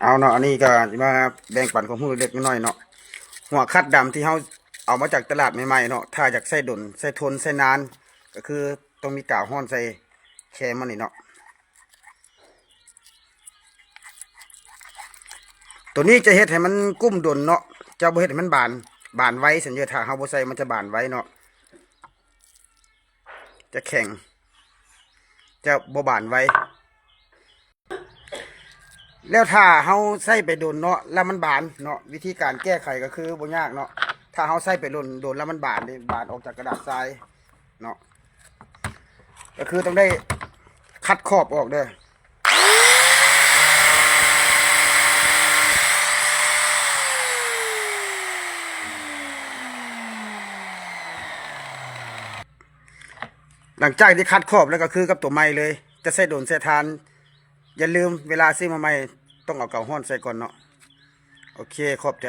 ເອົາເນາະ ອັນນີ້ກໍຊິມາແບ່ງປັນຄວາມຮູ້ເລັກໆນ້ອຍໆເນາະ. ຫົວຂັດດຳທີ່ເຮົາເອົາມາຈາກຕະຫຼາດໃໝ່ໆເນາະ, ຖ້າຢາກໃຊ້ດົນ ໃຊ້ທົນ ໃຊ້ນານ ກໍຄືຕ້ອງມີກາວຮ້ອນໃສ່ແຄມມັນນີ້ເນາະ. ໂຕນີ້ຈະເຮັດໃຫ້ມັນກຸ້ມດົນເນາະ, ຈະບໍ່ເຮັດໃຫ້ມັນບານ ບານໄວຊັ້ນເດີ. ຖ້າເຮົາບໍ່ໃສ່ມັນຈະບານໄວເນາະ, ຈະແຂງ ຈະບໍ່ບານໄວ. ແລ້ວຖ້າເຮົາໃຊ້ໄປດົນເນາະ ແລ້ວມັນບານເນາະ, ວິທີການແກ້ໄຂກໍຄືບໍ່ຍາກເນາະ. ຖ້າເຮົາໃຊ້ໄປດົນ ດົນແລ້ວມັນບານເດ້ ບານອອກຈາກກະດາດຊາຍເນາະ, ກໍຄືຕ້ອງໄດ້ຂັດຂອບອອກເດີ. ຫຼັງຈາກທີ່ຂັດຂອບແລ້ວ ກໍຄືກັບຕົວໃໝ່ເລີຍ. ຈະໃຊ້ດົນໃຊ້ທານ ຢ່າລືມ ເວລາຊື້ມາໃໝ່ ຕ້ອງເອົາກາວຮ້ອນໃສ່ກ່ອນເນາະ. ໂອເຄ ຂອບໃຈ.